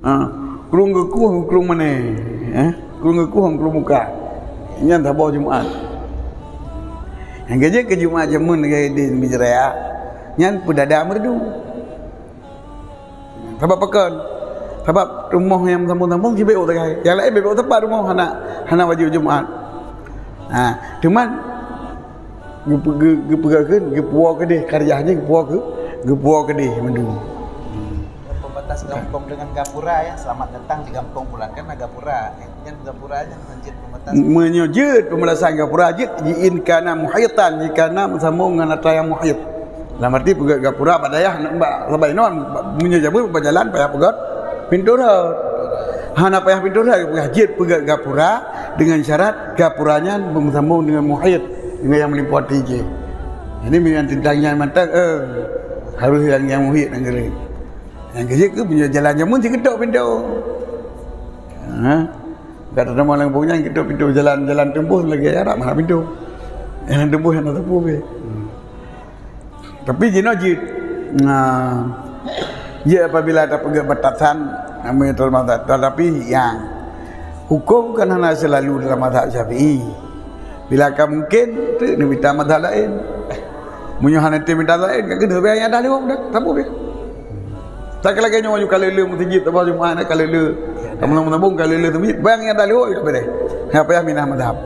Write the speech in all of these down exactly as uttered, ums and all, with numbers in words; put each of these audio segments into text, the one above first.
Ha, krueng geukueh, krueng mané, eh? Krueng geukueh, krueng muka. Nyan saboh Jumat. Nyang keujeuet keu Jumat jameun lagèe di Raya, nyan peudada meureudu. Sabab pakon? Sabab rumoh nyang sambong-sambong jibeuet sagai. Nyang laén beuet teumpat rumoh hana, hana wajéb Jumat. Ha, teuma geupe-, geu-, geupeugah kheun, geupuwoe keudeh, karyah nyan geupuwoe keu, geupuwoe keudeh mandum. Pembatas gampông dengan gapura, ya, selamat datang di gampông pula, kan ada gapura. Nyan gapura nyan hanjeuet pembatas. Meunyoe jeuet pembatasan gapura jeuet, ji in kana muhitan, jikana meusambong ngon atra nyang muhit. Lam arti peugöt gapura bak dayah, bak sabai non, meunyoe jameun bak jalan payah peugöt pintoe rot. Hana payah pintoe rot, peugah jeuet peugöt gapura dengan syarat gapura nyan meusambong dengan muhit, dengan nyang meulimpoti jih. Jadi meunyoe teuntang nyan mantong, eh, harus nyang, nyang muhit nyang geuret. Nyang keujeuet keu meunyoe jalan jameun sikeudok pintoe. Ha? Ka teurimong lam buku nyan, kita pintoe jalan, jalan teumbôh lagèe jarak mana pintoe. Jalan teumbôh nyang na sapeue pih. Tapi jinoe jeuet. Nah, jeuet apabila tapeugöt batasan, namanya termasuk. Tetapi nyang huköm kan hana selalu dalam mazhab Syafi'i. Bila ka mungkin, tu neumita mazhab laén. Meunyoe hana tém mazhab laén, ka keuneuk sabe nyang dah lewat dah, sapeue pih. Tak lagèe nyoe ka lheuh-lheuh meuseujid saboh Jumat, ka lheuh-lheuh. Ka meunabong-nabong ka lheuh-lheuh seujid, bang nyang dah lewat ka beureh. Hana payah minah mazhab.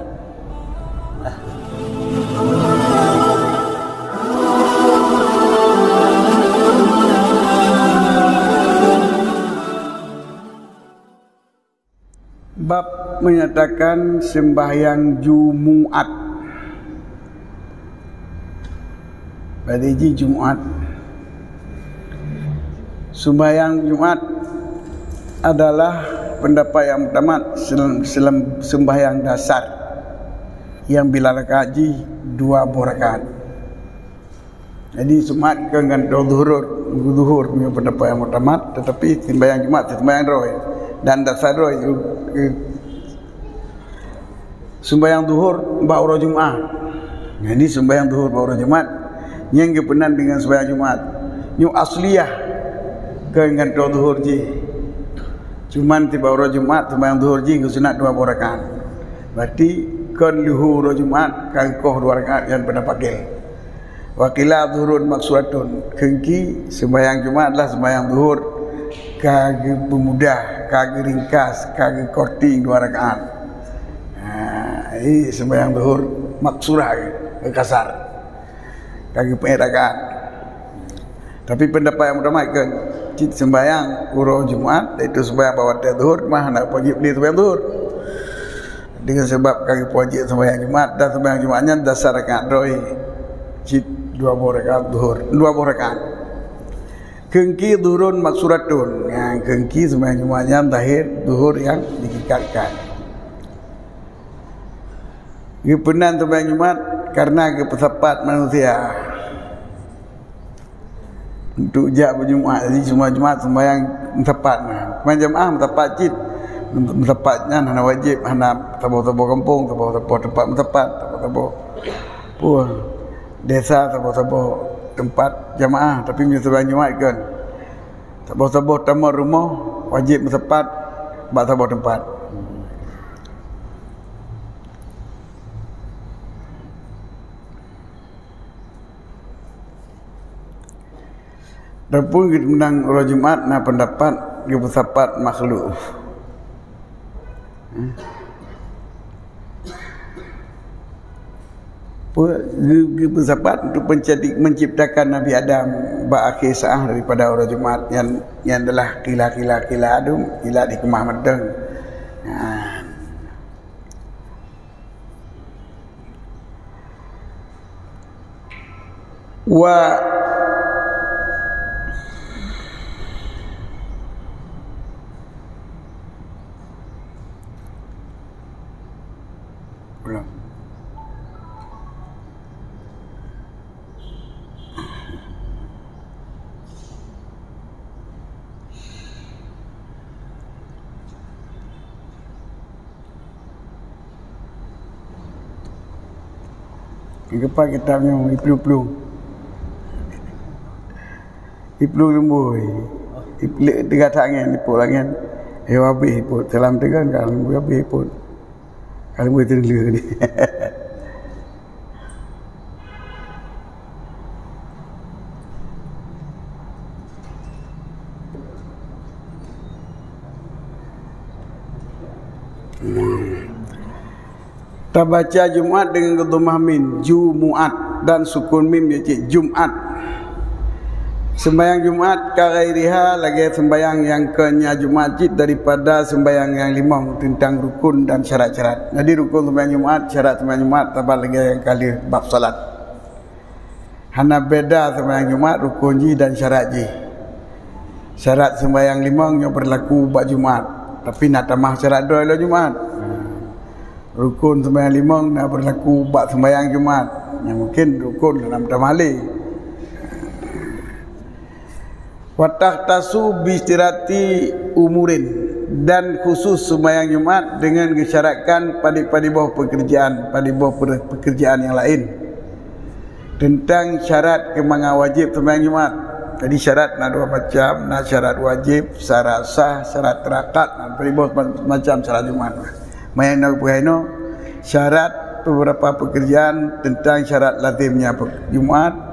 Bab menyatakan sembahyang Jumu'at. Berarti ji Jumat. Sembahyang Jumat adalah pendapat yang muktamad selem-, selem-, sembahyang dasar yang bila rakaat ji dua boh rakaat. Jadi, Jumat kan gantoe Zuhur, Zuhur punya pendapat yang muktamad, tetapi sembahyang Jumat sembahyang droe dan dasar droe, eh, sembahyang Zuhur bak uroe Jumat. Jadi, sembahyang Zuhur bak uroe Jumat nyang geupeunan dengan sembahyang Jumat. Nyoe asliyah kan gantoe Zuhur jih. Cuman tiba uroe Jumat sembahyang Zuhur jih geusunat dua boh rakaat. Berarti kon luhur uroe Jumat ka geukoh dua rakaat nyan pendapat gel. Wa qila zuhurun maksuratun. Keungki sembahyang Jumat adalah sembahyang Zuhur ka geupeumudah, ka geuringkas, ka geukorting dua rakaat. Ha, jadi sembahyang Zuhur maksurah, geukasar. Ka geupeuet rakaat. Tapi pendapat yang utama kan cit sembahyang uroe Jumat, iaitu sembahyang bak watèe Zuhur, mah hana wajib lé sembahyang Zuhur. Dengan sebab ka geupeuwajib sembahyang Jumat, dan sembahyang Jumat nyan dasar rakaat droe cit dua boh rakaat Zuhur, dua boh rakaat. Keungki zuhurun maksuratun. Nyang keungki sembahyang Jumat nyan zahir Zuhur yang dikikatkan. Geupeunan sembahyang Jumat karena geupeusapat manusia. Untuk jak beujumat, jadi semua Jumat sembahyang meusapat. Nah, jamaah meusapat cit. Meusapat nyan hana wajib, hana saboh-saboh gampông, saboh-saboh teumpat meusapat, saboh-saboh pun desa, saboh-saboh teumpat jamaah, tapi meunyoe sembahyang Jumat kan saboh-saboh tamong rumoh wajib meusapat bak saboh teumpat. Adapun geumeunang uroe Jumat na pendapat geupeusapat makhluk. Pe-, geu-, geupeusapat untuk mencipta-, menciptakan Nabi Adam bak akhé saah daripada uroe Jumat nyan, nyan adalah kila, kila, kila adum, kila dikeumah mantong. Ha. Wa ulang. Keupa kitab nyoe iplueng-plueng. Iplueng leumbôi. Lé teuga that angén, ipot angén. Eh, habéh ipot. Salam teugah, ka lheueh habéh ipot. Ka lheueh teuleuh ni. Tabaca Jumat deungon geudhammah mim, Jumu'at, dan sukun mim, iaitu Jumat. Seumbahyang Jumat ka ghairiha, lagée seumbahyang nyang kon nya Jumat cit daripada seumbahyang nyang limong teuntang rukun dan syarat-syarat. Jadi rukun seumbahyang Jumat, syarat seumbahyang Jumat, saban lagée nyang ka lheueh bab salat. Hana beda seumbahyang Jumat, rukun jih dan syarat jih. Syarat seumbahyang limong nyoe beurlaku bak Jumat, tapi na tamah syarat droe lom Jumat. Rukun seumbahyang limong na beurlaku bak seumbahyang Jumat, nyang mungken rukun na tamah lé. Wa takhtassu bi istirati umurin, dan khusus seumbahyang Jumat deungon geusyaratkan padé-padé boh peukeurjaan, padé boh pe-, peukeurjaan nyang laén. Teuntang syarat keumangat wajéb seumbahyang Jumat. Jadi syarat na dua macam, na syarat wajéb, syarat sah, syarat teurakat, na padé boh macam syarat Jumat. Manyang na peuhai nyoe, syarat beberapa pekerjaan tentang syarat lazimnya pe-, Jumat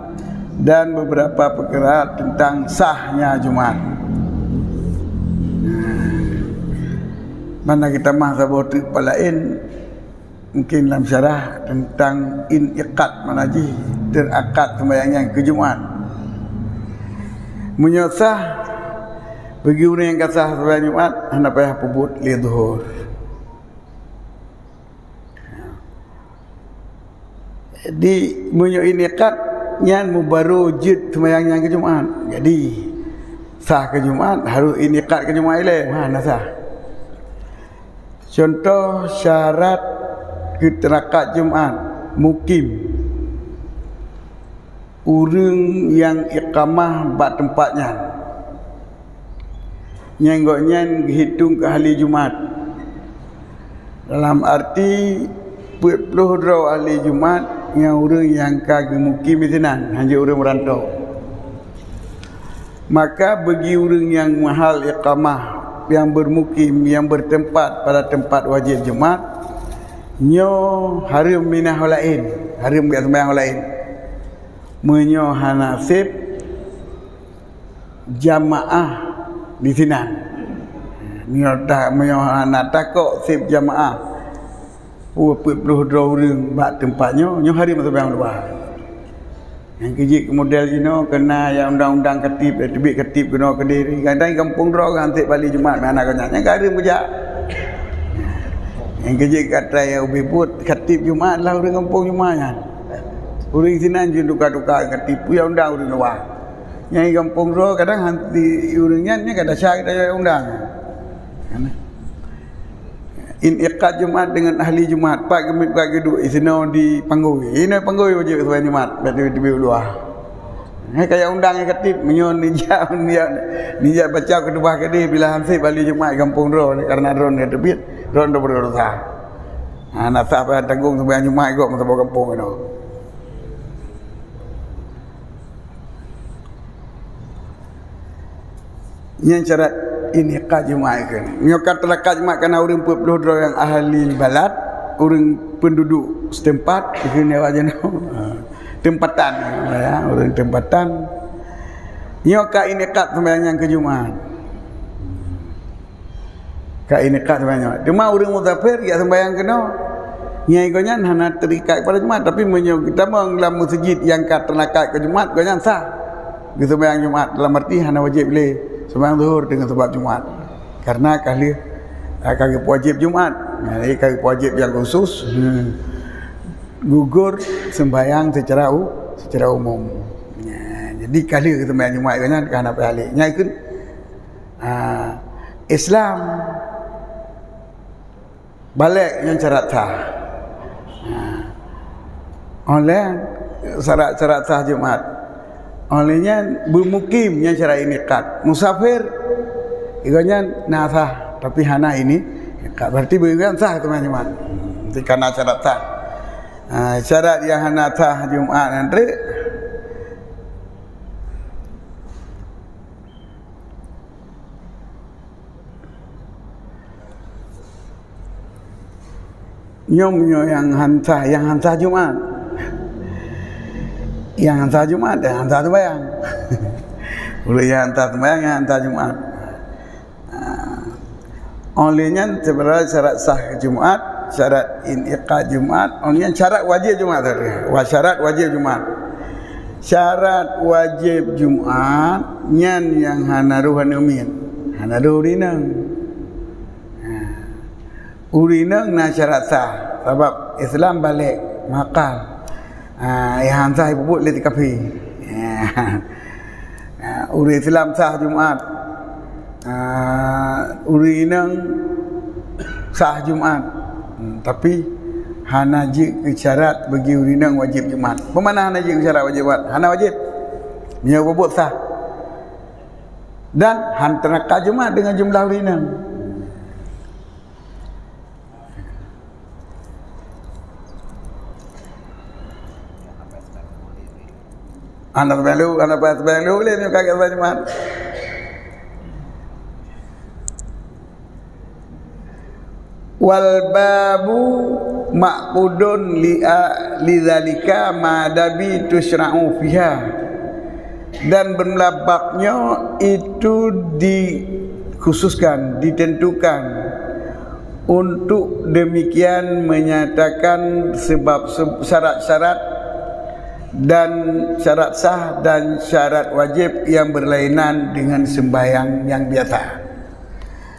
dan beberapa perkara tentang sahnya Jumat. Mana kita mah saboh teuk laén, mungkin lam syarah tentang iniqad, mana jih teurakat sembahyang nyan keu Jumat. Meunyoe sah, bagi ureuëng nyang ka sah sembahyang Jumat, hana payah peubuet lé zuhur. Jadi, meunyoe iniqad, nyan meubaroe jeuet seumayang nyan keu Jumat. Jadi, sah keu Jumat, harôh iniqad keu Jumat ilée. Ha, na sah. Contoh syarat keu teurakat Jumat, mukim. Ureuëng nyang iqamah bak teumpat nyan, nyang gobnyan geuhitong keu ahli Jumat. Dalam arti, peuet ploh droe ahli Jumat nyang ureuëng nyang ka geumukim disinan, hanjeuet ureuëng meuranto. Maka bagi ureuëng nyang meuhal iqamah, nyang beurmukim, nyang beurteumpat pada teumpat wajéb Jumat, nyoe hareuem minah laén, hareuem geujak seumayang laén. Meunyoe hana sép jamaah disinan. Meunyoe ta-, meunyoe hana takok sép jamaah, peuet ploh droe ureuëng bak teumpat nyoe, nyoe hareuem seumayang luwa. Nyang keu jeuet model jinoe keu na ya undang-undang khatib, teubiet khatib keunoe keudeh. Kadang gampông droe kan sép bali Jumat, meuhana gobnyan. Nyang ka hareuem geujak. Nyang keu jeuet kata ya ubé buet khatib Jumat lah ureuëng gampông Jumat nyan. Ureuëng sinan jeuet tuka-tuka khatib, ya undang ureuëng luwa. Nyang gampông droe kadang hanti ureuëng nyan, nyan ka desya kita ya undang. Iniqad Jumat deungon ahli Jumat, pat geumiet pat geuduek, isinoe di Panggui. Inoe Panggui wajéb seumayang Jumat, bak teubiet-teubiet u luwa. Hai kaya undang nyang khatib, meunyoe nijak, nijak, nijak baca khutbah keudeh bila han sép bali Jumat gampông droe, karena droe nyang teubiet, droe nyang beurdosa. Ha, na sah payah tanggong seumayang Jumat gok meusaboh gampông inoe. Nyan syarat iniqad Jumat keuh. Nyoe ka teurakat Jumat kana ureuëng peuet ploh droe nyang ahli balad, ureuëng penduduk setempat, dikheun nyan awak jinoe. Ha, tempatan, ya, ureuëng tempatan. Nyoe ka iniqad sembahyang nyan keu Jumat. Ka iniqad sembahyang Jumat. Teuma ureuëng musafir jak sembahyang keunoe, nyang gobnyan hana terikat pada Jumat, tapi meunyoe geutamong lam meuseujid nyang ka teurakat keu Jumat, gobnyan sah geuseumbahyang Jumat, dalam arti hana wajéb lé seumbahyang zuhur deungon sabab Jumat. Karena ka lheueh, ka geupeuwajéb Jumat. Jadi ka geupeuwajéb nyang khusus, hmm, gugur seumbahyang secara u-, secara umum. Ya, jadi ka lheueh geuseumbahyang Jumat gobnyan ka hana payah lé. Nyan keuh Ah, Islam balek nyan syarat sah. Ah, óh lheueh syarat-syarat sah Jumat. Óh lheueh nyan beumukim nyan syarat iniqad. Musafir, gobnyan na sah, tapi hana iniqad. Berarti gobnyan sah teuma Jumat. Berarti ka na syarat sah. Ah, syarat nyang hana sah Jumat nyan treuk. Nyoe, nyoe nyang han sah, nyang han sah Jumat. Nyang han sah Jumat, nyang han sah sembahyang. Ureuëng nyang han sah sembahyang, nyang han sah Jumat. Ah. Oleh nyan, sebenarnya syarat sah Jumat, syarat in'iqad Jumat, oleh nyan syarat wajib Jumat tadi. Wah, syarat wajib Jumat. Syarat wajib Jumat nyan nyang hana roh hana miet, hana roh ureuëng inong. Ha. Ureuëng inong na syarat sah, sabab Islam balek makal. Ha, nyang han sah ipubuet lé kafé. Ha, ureuëng Islam sah Jumat. Ah, ureuëng inong sah Jumat, hmm, tapi hana jeuet keu syarat bagi ureuëng inong wajib Jumat. Peue makna hana jeuet keu syarat wajib Jumat? Hana wajib. Meunyoe buet sah. Dan han teuraka Jumat deungon jumlah ureuëng inong. Hana seumayang lé, hana seumayang lé, lé nyoe ka geuh seumayang Jumat. Wal babu ma'qudun li a-, lidzalika ma dabi tusyra'u fiha. Dan beureulah bab nyoe itu dikhususkan, ditentukan untuk demikian menyatakan sebab se-, syarat-syarat dan syarat sah dan syarat wajib yang berlainan dengan sembahyang yang biasa.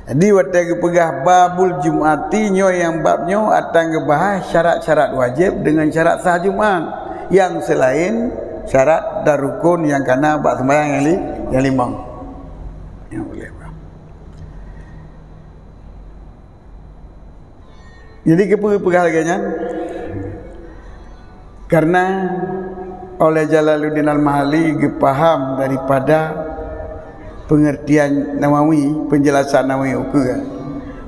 Jadi, watée geupeugah babul Jum'ati, nyoe nyang bab nyoe atan geubahas syarat-syarat wajéb deungon syarat sah Jumat nyang seulaén syarat dan rukun nyang kana bak seumbahyang nyang li-, nyang limong. Nyang boleh. Jadi, keupeue geupeugah lagée nyan? Karena oleh Jalaluddin Al-Mahalli geupaham daripada pengertian Nawawi, penjelasan Nawawi ukeue.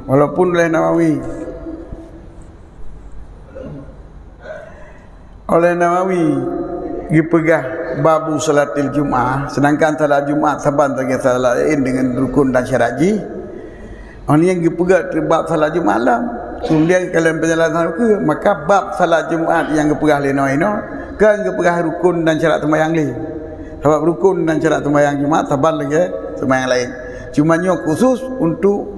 Walaupun oleh Nawawi, oleh Nawawi geupeugah babu salatil Jumaah, sedangkan salat Jumaat saban sagai salat laén deungon rukun dan syarat jih. Hana nyang geupeugah bab salat Jumaat lom. Kemudian, dalam penjelasan ukeue, maka bab salat Jumaat nyang geupeugah lé inoe-inoe, kon geupeugah rukun dan syarat seumayang lé. Sabab rukun dan syarat seumayang Jumaat saban lagée seumayang laén. Cuma nyoe khusus untuk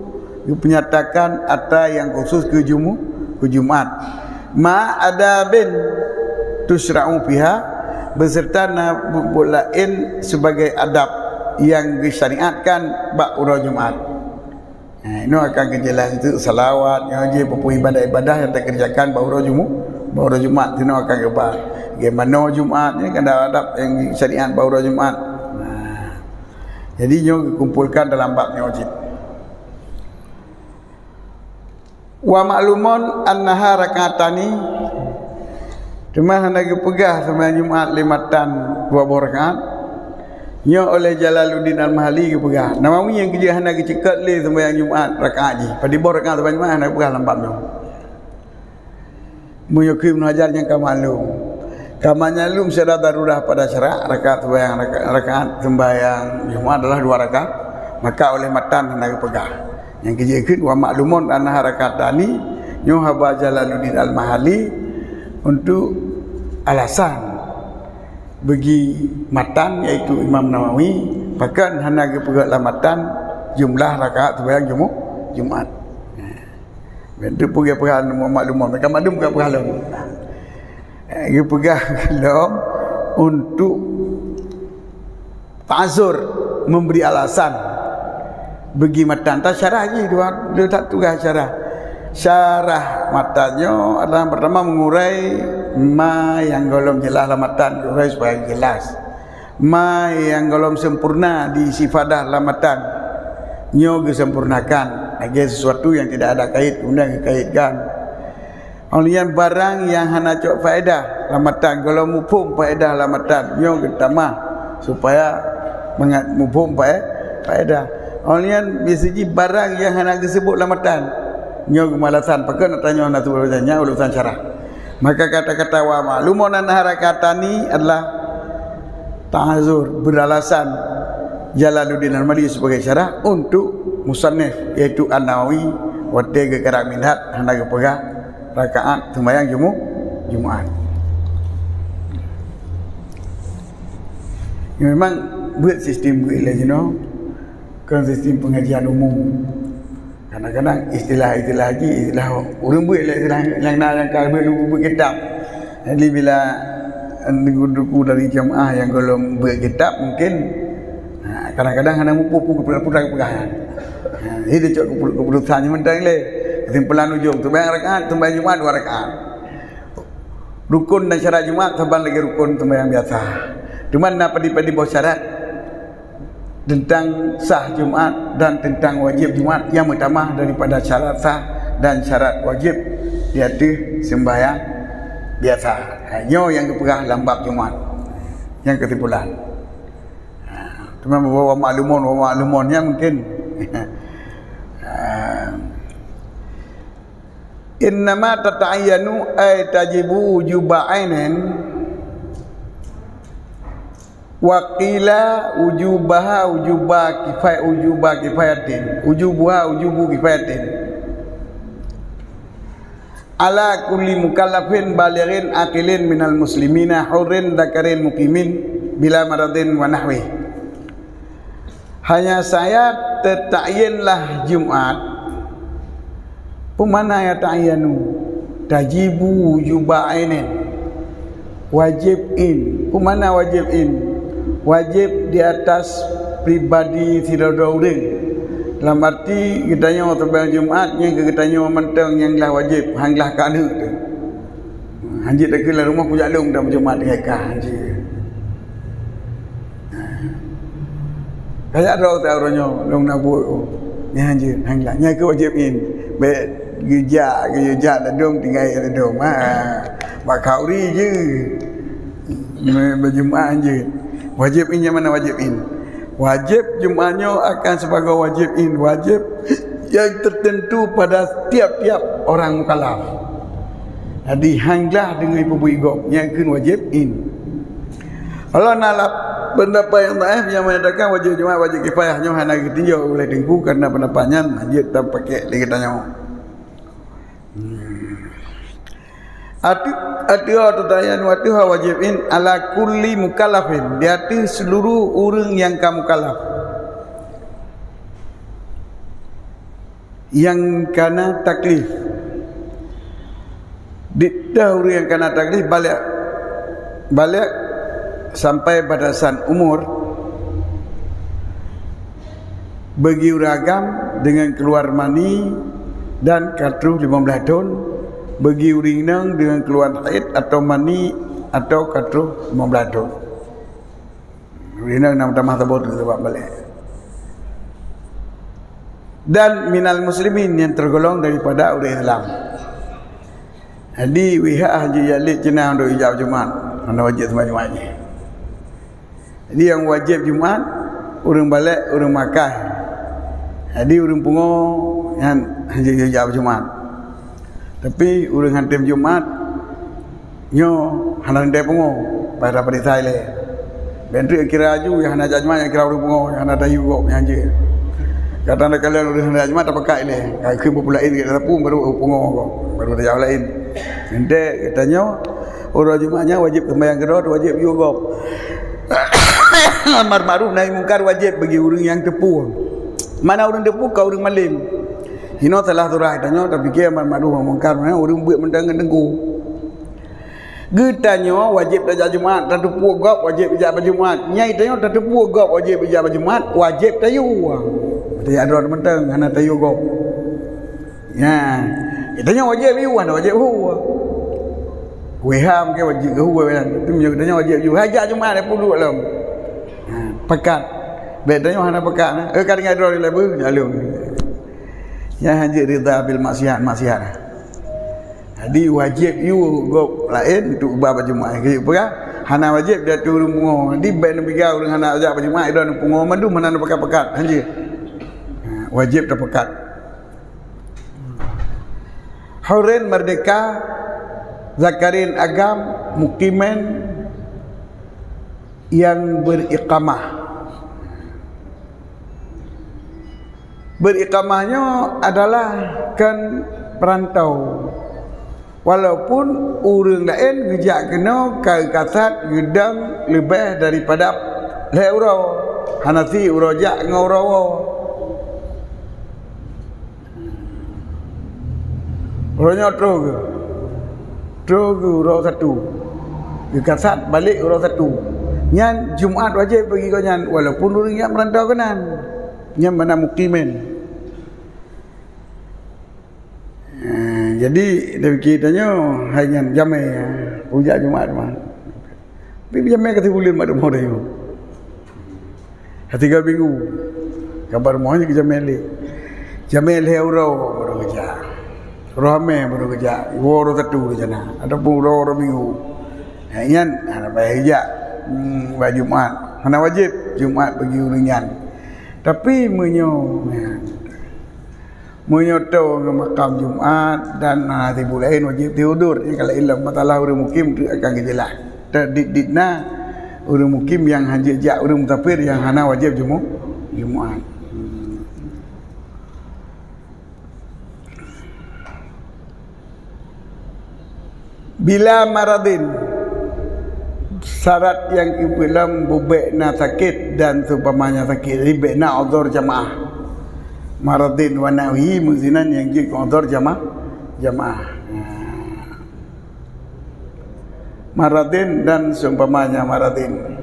geupenyatakan atra nyang khusus keu Jumu-, keu Jumaat. Ma adabin tusyra'u fiha, beserta na buet-buet laén sebagai adab nyang geusyariatkan bak uroe Jumaat. Ha, inoe akan geujeulaih itu salawat, nyoe jih peue-peue ibadah-ibadah nyang takeureujakan bak uroe Jumu-, bak uroe Jumaat, inoe akan geuba. Bagaimana Jumaat ni, kan ada adab nyang syariat bak uroe Jumaat. Nah, jadi nyoe geukumpolkan dalam bab nyoe cit. Wa ma'lumun annaha rak'atani, teuma hana geupeugah seumayang Jumaat lé matan dua boh rakaat. Nyoe oleh Jalaluddin Al-Mahalli geupeugah. Nawawi nyang keujeuet hana geuceukat lé seumayang Jumaat rakaat jih. Padub boh rakaat seumayang Jumaat hana geupeugah lam bab nyoe. Meunyoe kheun Ibnu Hajar nyang ka maklum. Ka maklum secara darurah pada syarak, rakaat seumayang, raka-, rakaat seumayang Jumaat adalah dua rakaat, maka oleh matan hana geupeugah. Nyang keujeuet kheun wa ma'lumun annaha rak'atani, nyoe haba Jalaluddin Al-Mahalli untuk alasan bagi matan, yaitu Imam Nawawi, pakon hana geupeugah lam matan jumlah rakaat seumayang Jumu-, Jumaat. Itu peugah-peugah maklum, mereka maklum peugah-peugah lom. Eh, geupeugah lom untuk ta'zur, memberi alasan bagi matan. Entah syarah lagi dua, dua tak tugas syarah. Syarah matan nyoe adalah pertama mengurai ma nyang golom jelas lam matan, diurai supaya jelas. Ma nyang golom sempurna di istifadah lam matan, nyoe geusempurnakan lagée sesuatu nyang tidak ada kait, kemudian geukaitkan. Óh lheueh nyan barang nyang hana cok faedah lam matan, golom muphom faedah lam matan, nyoe geutamah supaya mangat muphom fae-, faedah. Óh lheueh nyan bisi jih barang nyang hana geuseubut lam matan, nyoe geumalasan, pakon ata nyoe hana seubut lam matan, nyan urusan syarah. Maka kata-kata wa ma'lumun annaha rak'atani adalah ta'zur, beralasan Jalaluddin Al-Mahalli sebagai syarah untuk musannif, yaitu An-Nawawi, watée geukarang minhat hana geupeugah rakaat sembahyang Jumu-, Jumaat. Ya, memang buet sistem buet lé jinoe, kon sistem pengajian umum. Kadang-kadang istilah-istilah haji, istilah ureuëng buet lé istilah nyang na nyang ka buet, buet kitab. Jadi bila guru-guru dari jamaah nyang golom buet kitab mungkin, ha, kadang-kadang hana mupu-pu peugah-peugah. Ha, jadi cok keputusan nyang penting lé. Kesimpulan ujong, sembahyang rakaat, sembahyang Jumaat dua rakaat. Rukun dan syarat Jumaat saban lagée rukun sembahyang biasa. Cuma na padum-padum boh syarat tentang sah Jumaat dan tentang wajib Jumaat yang utama daripada syarat sah dan syarat wajib di ateueh sembahyang biasa. Ha, nyoe nyang geupeugah lam bab Jumaat. Nyang kesimpulan. Ha, cuma bahwa maklumon, bahwa maklumon nyan mungkin. Ha. Innama tata'ayyanu ay tajibu wujuba ainin, wa qila wujubaha wujuba kifay-, wujuba kifayatin, wujubuha wujubu kifayatin. Ala kulli mukallafin balighin aqilin minal muslimina hurrin dzakarin muqimin bila maradin wa nahwi. Hanya saja teutakyinlah Jumaat. Peue makna ya ta'ayyanu? Tajibu wujuba ainin. Wajib in. Peue makna wajib in? Wajib di atas pribadi sidroe-droe ureuëng. Dalam arti geutanyoe seumbahyang Jumaat nyang keu geutanyoe mantong nyang glah wajib, han glah keu aneuk teuh. Hanjeuet takheun lam rumoh kujak lôn dan Jumaat tinggai kah, hanjeuet. Kajak droe ta uroe nyoe lôn na buet, oh. Nyan hanjeuet, han glah. Nyan keuh wajib in. Bék geujak, geujak ladom tinggai ladom. Ha. Bak khauri jeuet. Bak Jumaat hanjeuet. Wajib in nyang mana wajib in? Wajib Jumaat nyoe akan sibagoe wajib in, wajib nyang tertentu pada tiap-tiap orang mukallaf. Jadi han glah deungon peubui gob, nyang kheun wajib in. Kalau na lap-, pendapat nyang dhaif nyang menyatakan wajib Jumaat wajib kifayah nyoe hana geutinjau oleh Teungku, karena pendapat nyan hanjeuet tapakèk lé geutanyoe. Hmm. Ateueh, ateueh tata'ayyanu, ateueh wajib in ala kulli mukallafin, di ateueh seluruh ureuëng nyang ka mukallaf. Nyang kana taklif. Di ateueh ureuëng nyang kana taklif, baligh, baligh sampai batasan umur, bagi ureuëng agam dengan keluar mani dan ka troh lima belas thon, bagi ureuëng inong dengan keluar haid atau mani atau ka troh lima belas thon. Ureuëng inong na meutamah saboh teuk sabab baligh. Dan minal muslimin, yang tergolong daripada ureuëng Islam. Jadi, wihak haji Yalid cina untuk ijab Jumat, mana wajib sembahyang Jumat je. Jadi nyang wajéb Jumat, ureuëng balek, ureuëng makai. Jadi ureuëng pungo nyan hana jijak Jumat. Tapi ureuëng hantom Jumat nyoe hana teuntée pungo, pada peuriksa ilée. Bék treuk kira aju nyang hana jak Jumat, nyang kira ureuëng pungo, nyang hana tayue gob nyan jeuet. Kadang takalon ureuëng hana jak Jumat tapeugah ilée, ka kheun peue laén, ka tapue baru pungo gob, baru tajak laén. Teuntée geutanyoe uroe Jumat nyan wajéb seumayang keudroe, wajéb yue gob. Amar makruf nahi mungkar wajéb bagi ureuëng nyang teupeu. Mana ureuëng teupeu ka ureuëng malém. Hinoe salah surah tanyoe tapike amar makruf nahi mungkar, mana ureuëng buet mantong ngon teungku. Geutanyoe wajéb tajak Jumat, tateupeu gob wajéb ijak bak Jumat. Nyai tanyoe tateupeu gob wajéb ijak bak Jumat, wajéb tayue. Tajak droe mantong hana tayue gob. Nyan, geutanyoe wajéb yue, hana wajéb hu. Wéh ham ke wajéb hu, tapi meunyoe geutanyoe wajéb yue, hajat Jumat dah puluh lom. Ha, pekat. Bék tanyoe hana pekat, eh, ka tinggai droe lé beuh, jalong. Nyan hanjeuet ridha bil maksiat, maksiat. Jadi wajéb yue gob laén untuk uba bak Jumat. Keu peugah, hana wajéb di ateueh ureuëng pungo. Jadi bék neupiga ureuëng hana jak bak Jumat, droe pungo mandum hana neupekat-pekat, hanjeuet. Ha, wajéb tapekat. Hurin merdeka, zakarin agam, mukimin yang beriqamah. Beriqamah nyoe adalah kan perantau. Walaupun ureuëng laén geujak keunoe ka geukasat geudong leubeh daripada lhée uroe, hana si uroe jak ngon uroe woe. Uroe nyoe troh geuh, troh geuh uroe satu, geukasat balek uroe satu. Nyan Jumat wajéb bagi gobnyan, walaupun ureuëng nyang meurantau keunan, nyan mana mukimin. Eh, jadi, tapike tanyoe, hai nyan jamé, eh, peujak Jumat mah. Tapi jamé ka sibuleuen mak rumoh tanyoe. Ka tiga minggu. Kabar rumoh nyan jamé lé. Jamé lhée uroe baru geujak. Uroe Hamé baru geujak. Uroe satu di sana. Ataupun uroe, uroe Minggu. Eh, nyan, hana payah geujak. Hmm, bak Jumat. Hana wajéb Jumat bagi ureuëng nyan. Tapi meunyoe, ya, meunyoe toe ngon makam Jumat dan, ah, sibuk laén wajéb tiudur, nyan kalau ilom masalah ureuëng mukim tu akan geujeulaih. Terdit-dit na ureuëng mukim nyang hanjeuet jak ureuëng musafir nyang hana wajéb Jumu-, Jumat. Bila maradin, syarat nyang keupeuet lom bubek na sakét dan seumpamanya sakét, jadi bek na udhur jamaah. Maradin wa nahwihi meusinan nyang jeuet keu udhur jama-, jamaah. Maradin dan seumpamanya maradin.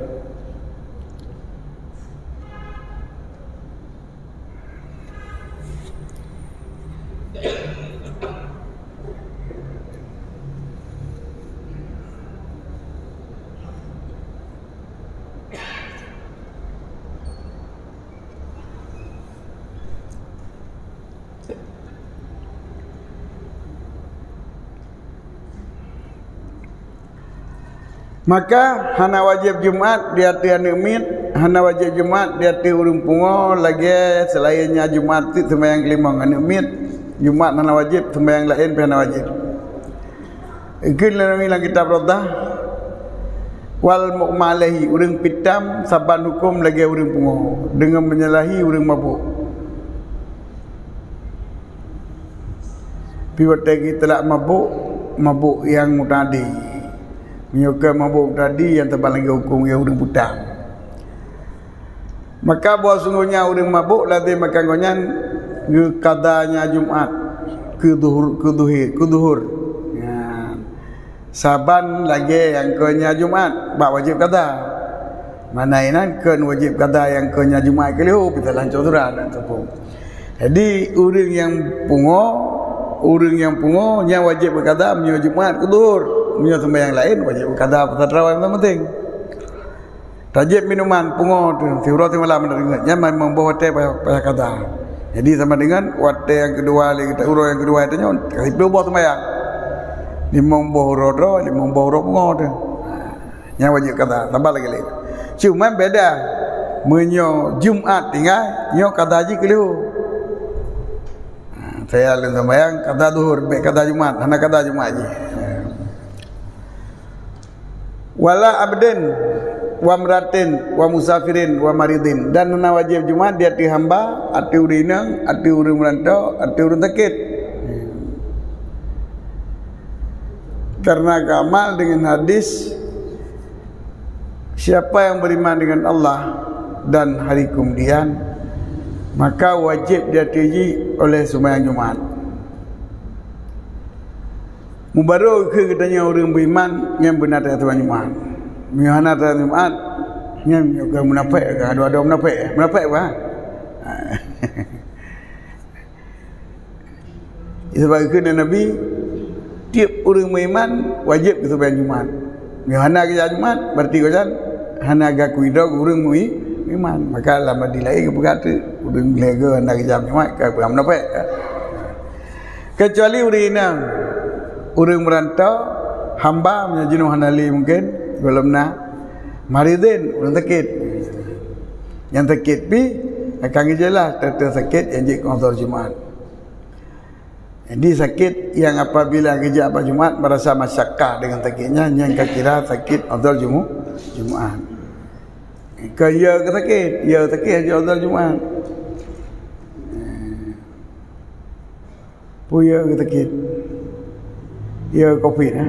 Maka hana wajéb Jumat di ateueh aneuëk miet, hana wajéb Jumat di ateueh ureuëng pungoe lagée seulaén nyan Jumat cit seumayang keulimong aneuëk miet. Jumat hana wajéb, seumayang laén pih hana wajéb. Ikheun lé Nabi lam kitab Rawdah, "Wal mughma alaihi," ureuëng pitam saban huköm lagée ureuëng pungoe deungon menyalahi ureuëng mabök. Pi watée geuteulak mabök, mabök nyang mutadi. Meunyoe keu mabök mutadi nyang teuban lagée huköm lagée ureuëng pitam. Maka bahwa sunggohnya ureuëng mabök lazem akan gobnyan geukada nyan Jumat keu duhur, keu duhé, keu duhur. Nyan. Saban lagée nyang keu nyan Jumat bak wajéb kada. Mana inan keu wajéb kada nyang keu nyan Jumat keu lheueh, pih talanco surat dan teupeu. Jadi ureuëng nyang pungoe, ureuëng nyang pungoe nyan wajéb geukada meunyoe Jumat keu duhur, meunyoe seumayang laén wajéb geukada pasatrawai mantong-mantong. Tajép minuman pungoe teuh, siuroe simalam hana teungeut. Nyan memang boh watée payah, payah kada. Jadi sama dengan watée nyang keudua lé kita, uroe nyang keudua tanyoe, ka siplôh boh seumayang. Limong boh uroe droe, limong boh uroe pungoe teuh. Nyan wajéb kada, tambah lagée lé. Cuma beda. Meunyoe Jumat tinggai, nyoe kada jih keu lheueh. Ha, saya lôn seumayang kada duhur, bék kada Jumat, hana kada Jumat jih. Wala abdin, wa mratin, wa musafirin, wa maridin. Dan hana wajéb Jumat di ateueh hamba, ateueh ureuëng inong, ateueh ureuëng meurantau, ateueh ureuëng sakét. Karena geuamal dengan hadis, siapa yang beriman dengan Allah dan hari kemudian, maka wajéb di ateueh jih oleh seumayang Jumat. Mubarô keu geutanyoe ureuëng beuiman nyang beuna that seumayang Jumat. Meunyoe hana that seumayang Jumat, nyan ka munafék, ka dua-dua munafék. Munafék bah. Sabab kheun Nabi, tieb ureuëng meuiman wajéb geuseumayang Jumat. Meunyoe hana geujak Jumat, berarti gobnyan hana geukui droe ureuëng mui-, meuiman. Maka lam hadis laén geupeugah teuk, ureuëng lhée goe hana geujak Jumat ka peugah munafék. Keucuali ureuëng inong, ureuëng meurantau, hamba meunyoe jinoe hana lé mungken, gohlom na, maridin, ureuëng sakét. Nyang sakét pih akan geujeulaih teuntée sakét nyang jeuet keu udhur Jumat. Jadi sakét nyang apabila geujak bak Jumat merasa masyakkah dengan sakét nyan, nyan ka kira sakét udhur Jumu-, Jumat. Kon ya ke sakét, ya sakét hana udhur Jumat. Peue ya ke sakét? Ya, covid, ha.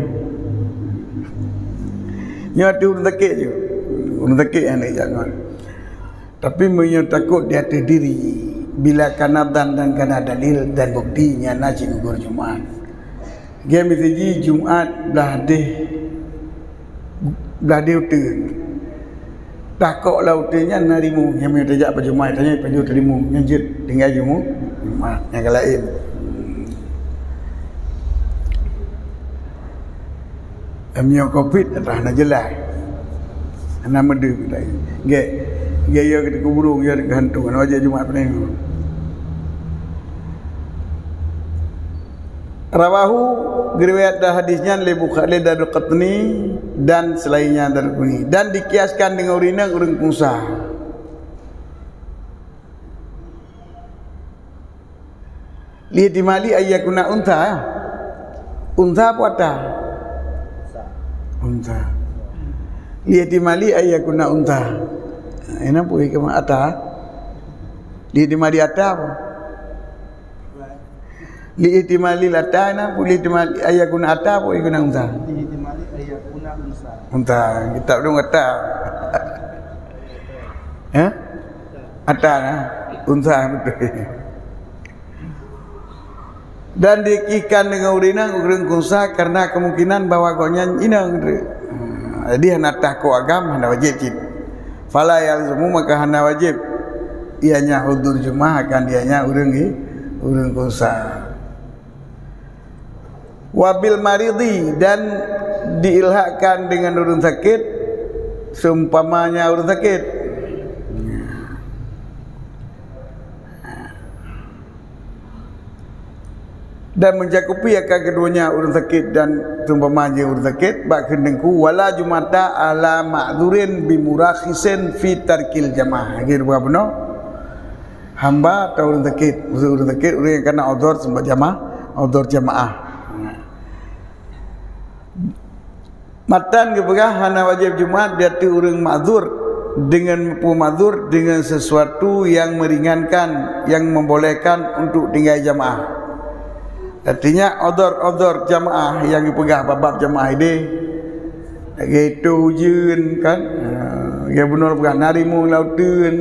Nyoe tu ureuëng sakét je. Ureuëng sakét nyang nak jak ngon. Tapi meunyoe takot di ateueh diri, bila kana dan dan kana dalil dan bukti, nyan na cit gugur Jumat. Gét miseujih Jumat blah deh, blah deh uteuen. Takot lam uteuen nyan na rimueng, nyang meunyoe tajak bak Jumat, tanyoe pajoh rimueng, nyan jeuet tinggai Jumat, Jumat nyang ka laén. Meunyoe covid dah na jeulaih. Hana meudeuh kita. Gét. Gét ya kita kuburung ya hantu. Hana wajéb Jumat peuneng. Rawahu, geuriwayat dan hadis nyan lé Bukhari, Daraqutni dan selainnya Daraqutni, dan dikiaskan dengan ureuëng inong ureuëng unsa. Lihtimali ayyakuna unsa. Unsa apa ata? Unsa. Lihtimali ayyakuna unsa. Ina pun hikmah ata. Lihtimali ata apa? Lihtimali ata ina pun lihtimali ayyakuna ata apa ikuna unsa? Lihtimali ayyakuna unsa. Unsa. Kitab dong ata. Eh? Ata, nah. Unsa betul. Dan dikiaskan dengan ureuëng inong, ureuëng unsa karena kemungkinan bahwa gobnyan inong. Jadi hana takot agam, hana wajéb cit. Fala yalzamu, maka hana wajéb ianya hudur Jumat akan dianya ureuëng i-, ureuëng unsa. Wabil maridi, dan diilhakkan dengan ureuëng sakét, seumpamanya ureuëng sakét. Dan mencakupi akan keduanya ureuëng sakét dan seumpamanya ureuëng sakét, bak keuneuk wala jumata ala ma'zurin bi murakhisin fi tarkil jamaah. Lagi dua bunoe. Hamba atau ureuëng sakét. Maksud ureuëng sakét, ureuëng nyang kana udhur seumbah jamaah, udhur jamaah. Matan geupeugah hana wajéb Jumat di ateueh ureuëng ma'zur dengan peue ma'zur dengan sesuatu yang meringankan, yang membolehkan untuk tinggai jamaah. Artinya, udhur-udhur jamaah yang geupeugah bak bab jamaah idéh, lagée itu ujeuen kan, ha, lagée bunoe peugah na rimueng lam uteuen.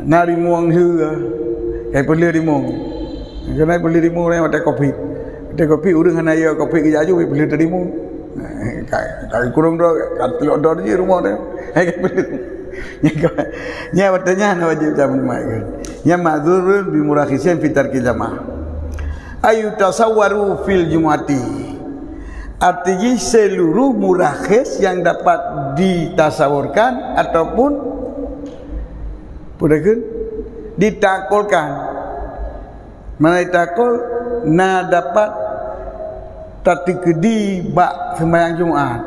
Na rimueng hue, kai peuleueh rimueng. Keunan peuleueh rimueng watée covid. Watée covid ureuëng hana yo covid geujak aju, peuleueh rimueng. Kai, kai kureueng droe, ka teulok droe jih rumoh teuh. Kai peuleueh. Nya watée nyan hana wajéb jamaah kan. Nya ma'zurun bi murakhisin fi tarkil jamaah. Ayu tasawwaru fil jumu'ati. Arti jih seluruh murakhis yang dapat ditasawurkan ataupun Peue takheun? Ditakolkan. Mana ditakol? Na dapat tateukeudi bak seumayang Jumat.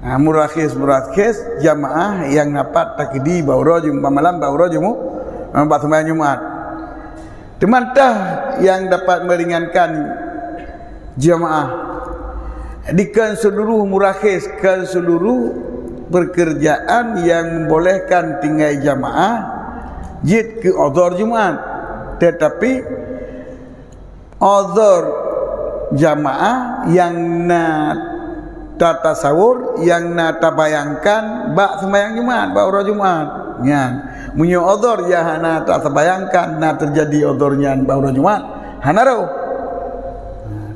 Ha, murakhis-murakhis jamaah nyang dapat takeudi bak uroe Jum-, bak malam bak uroe Jumu-, bak seumayang Jumat. Teuma teuh nyang dapat meringankan jamaah. Dikon seluruh murakhis, kon seluruh pekerjaan yang membolehkan tinggai jamaah jeuet keu udhur Jumat. Tetapi udhur jamaah nyang na tatasawur, nyang na tabayangkan bak seumayang Jumat, bak uroe Jumat. Nyan, meunyoe udhur nyang hana tabayangkan na teujadi udhur nyan bak uroe Jumat, hana roh.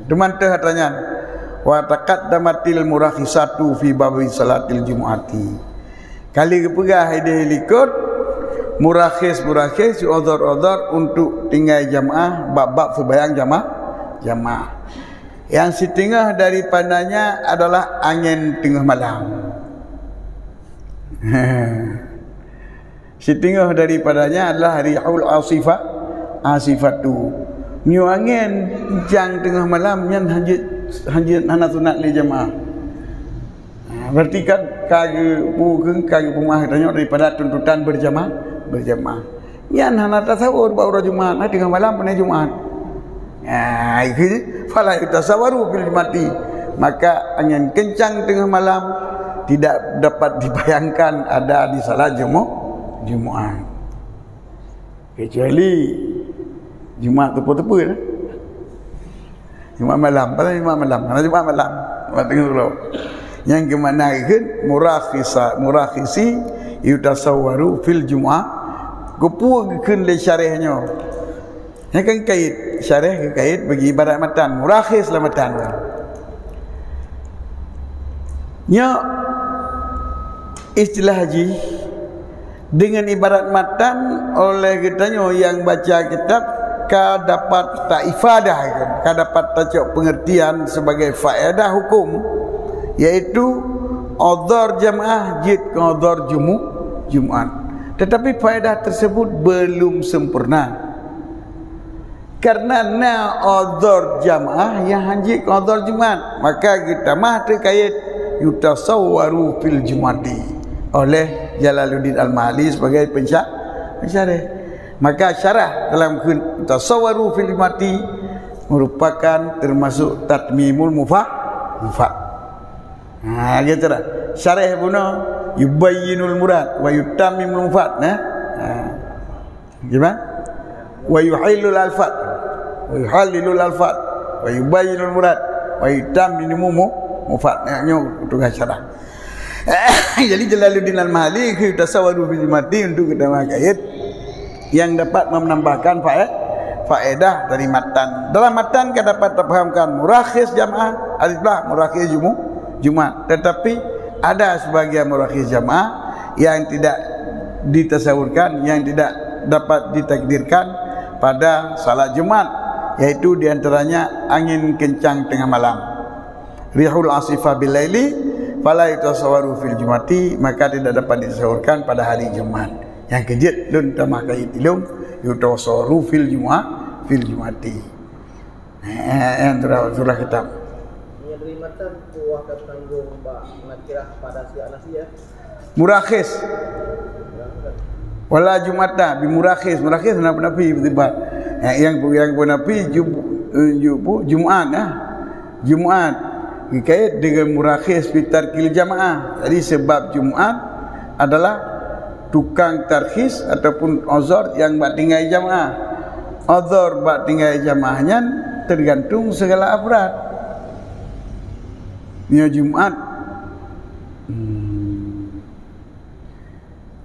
Teuma teuh atra nyan, wa taqaddamatil murakhisatu fi babi salatil jumu'ati. Ka lheueh geupeugah idéh likot murakhis-murakhis, udhur-udhur untuk tinggai jamaah bak bab seumayang jamaah, jamaah. Yang siteungoh daripadanya adalah angén teungoh malam. Siteungoh daripadanya adalah rihul asifah, asifatu. Meunyoe angén kencang teungoh malam nyan hanjeuet, hanjeuet hana sunat lé jamaah. Ha, berarti kan ka geupeue, ka geupeumeu'ah geutanyoe daripada tuntutan berjamaah, berjamaah. Nyan hana tasawur bak uroe Jumat, ha, teungoh malam pane Jumat. Ha, itu je. Fala yutasawwaru fil jumati. Maka angén kencang teungoh malam tidak dapat dibayangkan ada di salat Jumu-, Jumat. Kecuali Jumat teupeu-teupeu lah. Jumat malam, pada Jumat malam, pada Jumat malam. Jumat tengah uroe. Nyang keumakna kheun murakhisa, murakhisi yutasawwaru fil Jumu'ah. Keupeue geukheun lé syarah nyoe? Nyan kan kait, syarah keu kait bagi ibarat matan, murakhis lam matan. Nyoe istilah jih deungon ibarat matan oleh geutanyoe nyang baca kitab ka dapat taifadah, ka dapat tacok pengertian sebagai faedah hukum, yaitu odhor jamaah jeuet keu odhor jumu-, Jumat. Tetapi faedah tersebut belum sempurna. Karena na odhor jamaah nyang hanjeuet keu odhor Jumat, maka geutamah teukait yutasawwaru fil Jumati oleh Jalaluddin Al-Mahalli sebagai pensya-, pensyarah. Maka syarah dalam kheun yutasawwaru fil Jumati merupakan termasuk tatmimul mufa-, mufad. Ha, gitu dah. Syarah bunoe yubayyinul murad wa yutammimul mufad, nah. Ha. Gimana? Wa yuhillul alfad. Wa yuhallilul alfad. Wa yubayyinul murad. Wa yutammimu mu-, mufad. Nah, nyoe tugas syarah. Jadi Jalaluddin Al-Mahalli kheun yutasawwaru fil Jumati untuk geutamah kait yang dapat menambahkan fae-, faedah dari matan. Dalam matan ka dapat tapahamkan murakhis jamaah, alif lam, murakhis jumu-, Jumat. Tetapi ada sebagian murakhis jamaah yang tidak ditasawurkan, yang tidak dapat ditakdirkan pada salat Jumat, yaitu di antaranya angin kencang tengah malam. Rihul asifah bil laili, fala yutasawwaru fil Jumati, maka tidak dapat ditasawurkan pada hari Jumat. Nyang keujeuet lôn tamah kait ilôn, yutasawwaru fil Juma-, fil Jumati. Eh, eh, eh, surah, surah kitab. Meunyoe dari matan, kuah ka tanggong bak nakirah pada siap nafiyah. Murakhis. Wala Jum'ata bi murakhis. Murakhis na penafi beutibat. Yang, yang, yang penafi Jum-, eh, Jum-, Jumaat, ah. Jumaat. Dikait dengan murakhis fi tarkil jamaah. Jadi sebab Jumaat adalah tukang tarkhis ataupun uzur yang bak tinggai jamaah. Uzur bak tinggai jamaah nyan tergantung segala afrad. Nyoe Jumaat. Hmm.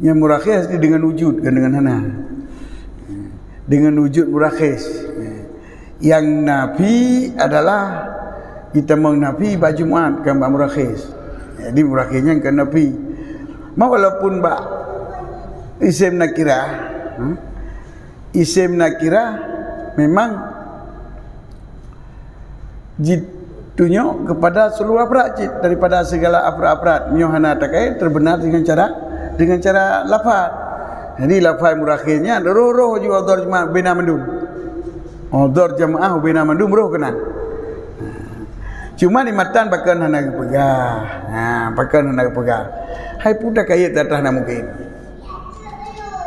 Nyang murakhis ni dengan wujud, kan dengan hana. Dengan wujud murakhis. Yang nafi adalah kita mau nafi bak Jumaat, kan bak murakhis. Jadi murakhis nyan kan nafi. Ma walaupun bak isim nakirah, hmm? Isim nakirah memang jitunyok kepada seluruh afrad cit daripada segala afrad-afrad. Meunyoe hana takait, terbenar dengan cara, dengan cara lafaz. Jadi lafaz murakhis nyan roh-roh ju uzur jamaah bina mandum. Uzur jamaah bina mandum roh keunan. Cuma di matan pakon hana geupeugah. Ha, pakon hana geupeugah. Hai peue takait atas na mungkin.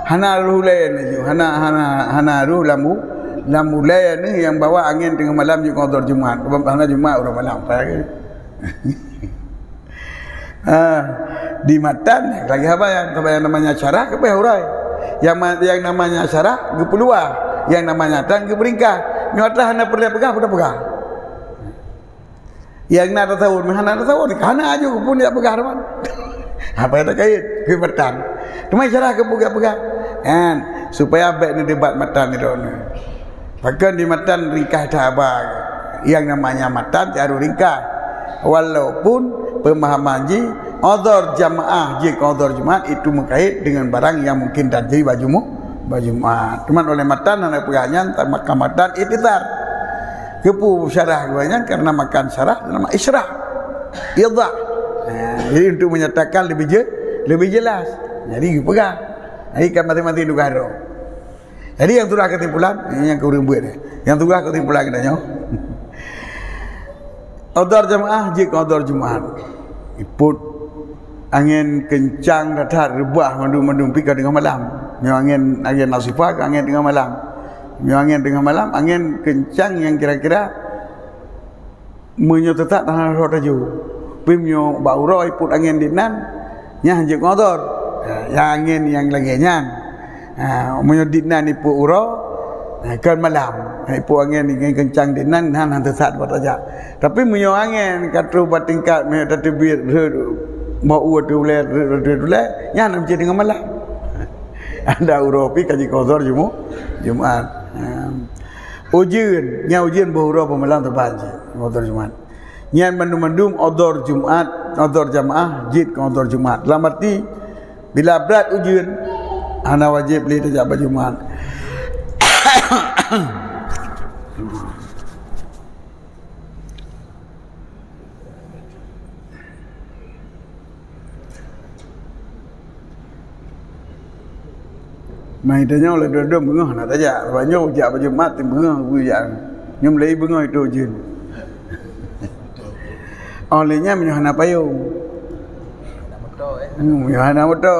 Hana roh ulèe nyoe, hana, hana, hana roh lam u-, lam ulèe nyoe nyang bahwa angén teungoh malam jeuet keu uzur Jumaat. Sebab hana Jumaat uroe malam. Ha, di matan lagèe haba nyang, haba nyang namanya syarah keubah urai. Yang ma-, yang namanya syarah geupeuluwa, yang namanya matan geupeuringkas. Nyoe atra hana peureulèe peugah, peue tapeugah. Nyang na tasawur, meuhana tasawur, hana aju pun jak peugah teuma. Apa nyang takait keu matan? Teuma syarah keu peugah-peugah. Kan, supaya bèk neudebat matan di droeneuh. Pakon di matan ringkas that haba. Yang namanya matan harôh ringkas. Walaupun pemahaman jih, uzur jamaah jih keu uzur Jumaat itu meukait dengan barang yang mungkin terjadi bak Jumaat. Bak Jumaat. Cuman oleh matan hana peugah nyan, maka matan ikhtisar. Keupeue syarah geuh nyan? Karena matan syarah nama isyarah. Idah. Ha, jadi untuk menyatakan lebih je-, lebih jelas. Jadi geupeugah. Jadi kan masing-masing tugaih droe. Jadi nyang tugaih kesimpulan, nyang kureueng buet. Nyang tugaih kesimpulan kita nyoe. Uzur jamaah jeuet keu uzur Jumaat. Ipot angén keuncang that-that reubah mandum-mandum pih ka teungoh malam. Nyoe angén, angén asifah ka angén teungoh malam. Nyoe angén teungoh malam, angén keuncang nyang kira-kira meunyoe teutap hana rhot laju. Pih meunyoe bak uroe ipot angén dinan, nyan jeuet keu uzur. Ha, nyang angén nyang lagèe nyan. Ha, meunyoe dinan ipot uroe, ha, kon malam. Hai po angén, angén keuncang di nan, nan, nan teusat bak tajak. Tapi meunyoe angén ka troh bak tingkat, meunyoe tateubiet, rhot, bak ueh teuh ulèe, rhot, rhot, rhot, ulèe, nyan hana meucit teungoh malam. Ada uroe pih ka jikosor Jumu-, Jumat. Ha. Ujeuen, nyan ujeuen boh uroe peumalam teuban cit, kosor Jumat. Nyan mandum-mandum odor Jumat, odor jamaah, jeuet keu odor Jumat. Dalam arti, bila brat ujeuen, hana wajéb lé tajak bak Jumat. Mai tanyoe lé dua-dua beungoh hana tajak. Sabab nyoe jak bak Jumat, beungoh geujak. Nyoe mulai beungoh itu ujeuen. Oh, lé nyan meunyoe hana payong. Hmm, meunyoe hana moto.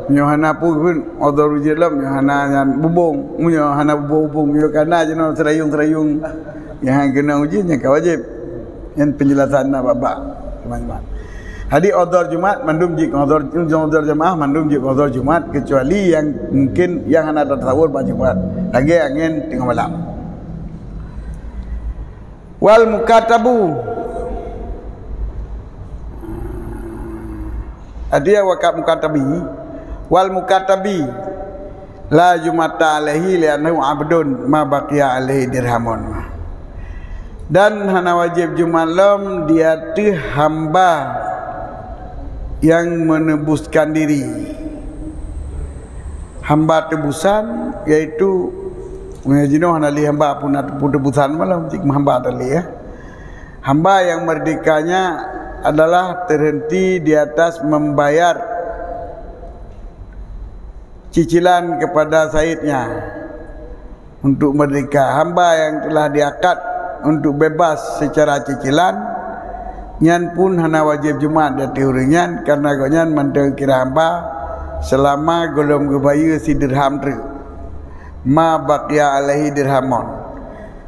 Meunyoe hana peue pun, odor ujeuen lom, meunyoe hana nyan bubông. Meunyoe hana bubông-bubông, meunyoe kana jinoe seurayong-seurayong. Nyang keunong ujeuen, nyan ka wajéb. Nyan penjelasan na bak-bak teuma-teuma. Jadi odor Jumat mandum jeuet keu odor, odor jamaah mandum jeuet keu odor Jumat, kecuali yang mungkin yang hana tatasawur bak Jumat. Lagèe angén teungoh malam. Wal mukatabu. Adia wakaf mukatabi. Wal mukatabi. La jum'ata alaihi li'annahu abdun ma baqiya alaihi dirhamun. Dan hana wajéb Jumat lom di ateueh hamba yang menebuskan diri. Hamba tebusan, yaitu, meunyoe jinoe hana lé hamba pun, pun tebusan malam, cit hamba tadi, ya. Hamba yang merdekanya adalah terhenti di atas membayar cicilan kepada saidnya untuk merdeka. Hamba yang telah diakad untuk bebas secara cicilan, nyan pun hana wajéb Jumat di ateueh ureuëng nyan, karena gobnyan mantong kira hamba selama gohlom geubayeue sidirham treuk. Ma baqiya alaihi dirhamun.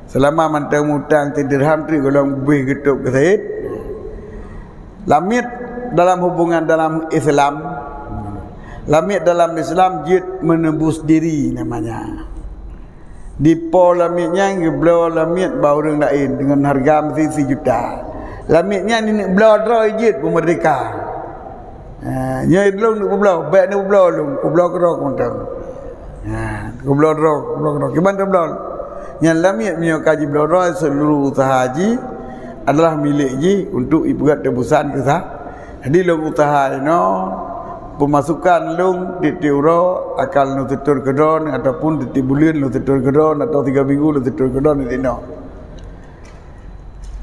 Selama mantong mutang sidirham treuk gohlom beuh geutôb keu said. Lamiet dalam hubungan dalam Islam. Lamiet dalam Islam jeuet menebus diri namanya. Dipo lamiet nyan geubloe lamiet bak ureuëng laén deungon hareuga meusti sijuta. Lamiet nyan neuk bloe droe jeuet peumerdeka. Ha, nyoe lôn neuk peubloe, bèk neuk peubloe lôn, peubloe keudroe mantong. Ha, peubloe droe, peubloe keudroe. Kiban teubloe. Nyan lamiet meunyoe ka jibloe droe seuluruh useuha jih adalah milék jih untuk ipeugöt tebusan keu sa-, Jadi lôn useuha inoe, peumasukan lôn tiep-tiep uroe akan lôn seutôt keudroe ataupun tiep-tiep buleuen lôn seutôt keudroe atau tiga minggu lôn seutôt keudroe di sinoe.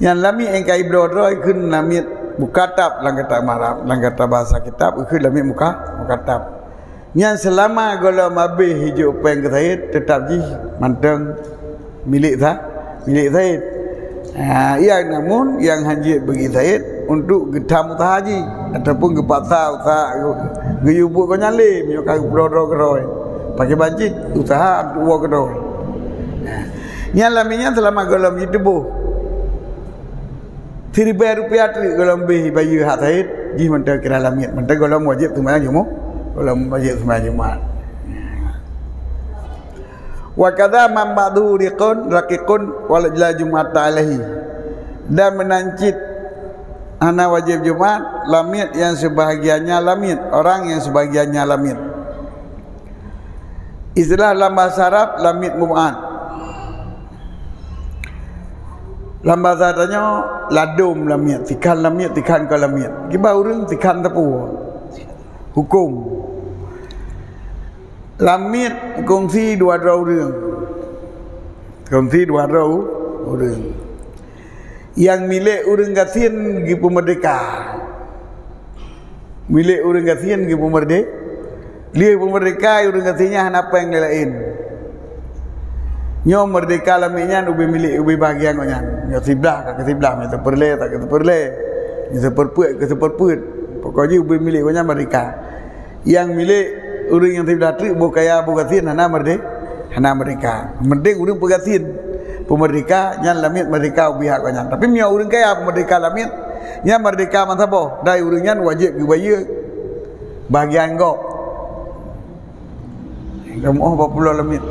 Nyan lamiet nyang ka ibloe droe kheun lamiet mukatab lam kata Arab, lam kata bahasa kitab kheun lamiet muka-, mukatab. Nyan seulama gohlom habéh ijok péng keu said, teutab jih mantong milék sa-, milék said. Ha, nyang namun nyang hanjeuet bagi said untuk geutam useuha jih ataupun geupaksa useuha geu-, geuyue buet gobnyan lé meunyoe ka geubloe droe keudroe. Pakai bancit useuha untuk woe keudroe. Ha. Nyan lamiet nyan seulama gohlom jiteuboh. Siribèe rupiah treuk gohlom beuh bayeue hak said, jih mantong kira lamiet, mantong gohlom wajéb seumayang Jumat, gohlom wajéb seumayang Jumat. Wa kadza man ba'duhu riqun, raqiqun, wa la jum'ata alaihi. Dan meunan cit hana wajéb Jumat, lamiet nyang seubahagiannya lamiet, orang nyang seubahagiannya lamiet. Istilah lam bahasa Arab, lamiet mub'ad. Lam bahasa tanyoe, ladôm lamiet, sikhan lamiet, sikhan kon lamiet. Kiban ureuëng sikhan teupeu. Huköm. Lamiet kongsi dua droe ureuëng. Kongsi dua droe ureuëng. Nyang milék ureuëng gasien geupeumeurdeka. Milék ureuëng gasien geupeumeurde-, lheueh peumeurdeka ureuëng gasien nyan hana péng lé laén. Nyoe meurdeka lamiet nyan ubé milék, ubé bahagian gobnyan. Nyoe siblah ka keu siblah, nyoe sipeureulée ka keu sipeureulée, nyoe sipeurpeuet ka keu sipeurpeuet. Pokok jih ubé milék gobnyan meurdeka. Nyang milék ureuëng nyang siblah treuk boh kaya boh gasien hana meurde-, hana meurdeka. Mending ureuëng peugasien. Peumeurdeka nyan lamiet meurdeka ubé hak gobnyan. Tapi meunyoe ureuëng kaya peumeurdeka lamiet, nyan meurdeka meusaboh, dan ureuëng nyan wajéb geubayeue bahagian gob. Kamoe bak pulo lamiet.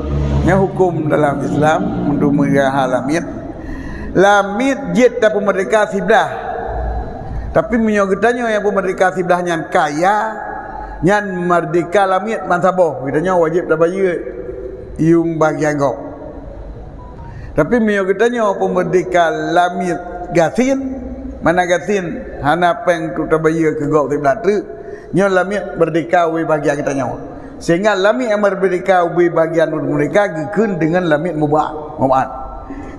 Nyan huköm dalam Islam, Untuk meugah lamiet. Lamiet jeuet tapeumeurdeka siblah. Tapi meunyoe geutanyoe nyang peumeurdeka siblah nyan kaya, nyan meurdeka lamiet bansaboh, geutanyoe wajéb tabayeue yuem bagian gob. Tapi meunyoe geutanyoe peumeurdeka lamiet gasien, mana gasien hana péng untuk tabayeue keu gob siblah treuk, nyoe lamiet meurdeka ubé bagian geutanyoe. Sehingga lamiet nyang meurdeka ubé bagian ureuëng meurdeka geukheun deungon lamiet mubah, mubah.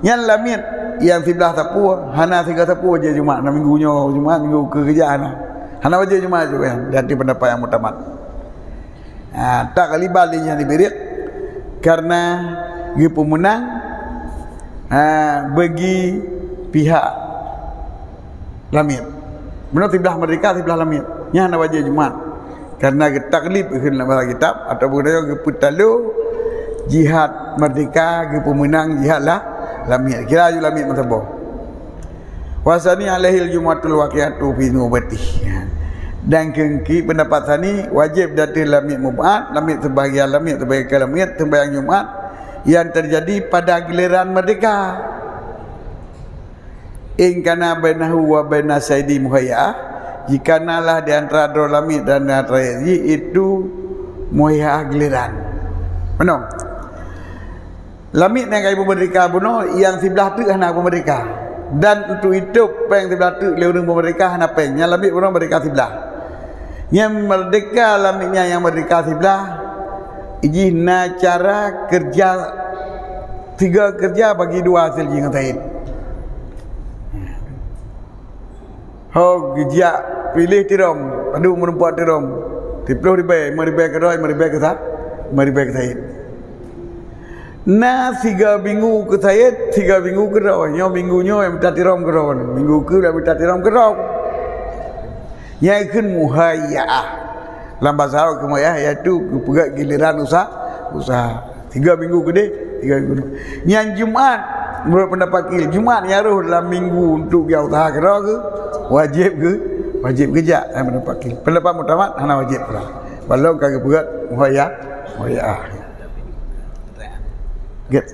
Nyan lamiet nyang siblah sapeue, hana siga sapeue jeuet Jumat, na minggu nyoe Jumat, minggu keu keujak hana. Hana wajéb Jumat jeuet, nyan di ateueh pendapat nyang muktamad. Ha, taklib lé nyan dibirek karena geupeumeunang, ha, bagi pihak lamiet. Beuna siblah meurdeka, siblah lamiet. Nyan hana wajéb Jumat. Karena geutaklib kheun lam bahasa kitab ataupun geupeutaloe jihad meurdeka, geupeumeunang jihad lah lamiet. Kira aju lamiet meusaboh. Wasani alaihil Jumatul waqi'atu fi nubatih. Dan keungki pendapat sani wajéb di ateueh lamiet mub'ad, lamiet sebahagian lamiet, sebahagian lamiet, sembahyang Jumat yang terjadi pada giliran meurdeka. In kana bainahu wa baina saidi muhayyaah, jika nalah di antara droe lamiet dan antara jih itu muhayyaah giliran. Meunoe. Lamiet nyang ka jipeumeurdeka bunoe, nyang siblah treuk hana peumeurdeka. Dan untuk itôb péng siblah treuk lé ureuëng peumeurdeka hana péng. Nyang lamiet bunoe meurdeka siblah. Nyang meurdeka lamiet nyan nyang meurdeka siblah, jih na cara keureuja, tiga keureuja bagi dua hasil jih ngon Said. Ho geujak piléh tirong, padub meureumpok tirong. Siplôh ribèe, limong ribèe keudroe, limong ribèe keusa-, limong ribèe keusaid. Na siga minggu keusaid, siga minggu keudroe. Nyoe minggu nyoe nyang mita tirong keudroe. Minggu keu nyang mita tirong keudroe. Nyan kheun muhayyaah. Lam basa Arab kheun muhayyaah, yaitu geupeugöt giliran usa-, usaha. Tiga minggu keudeh, tiga minggu keudeh. Nyan Jumat, menurut pendapat kil, Jumat nyang roh dalam minggu untuk dia usaha keudroe keu wajéb keu, wajéb geujak, dalam pendapat kil. Pendapat muktamad hana wajéb pula. Walau ka geupeugöt muhayya-, muhayyaah. Get.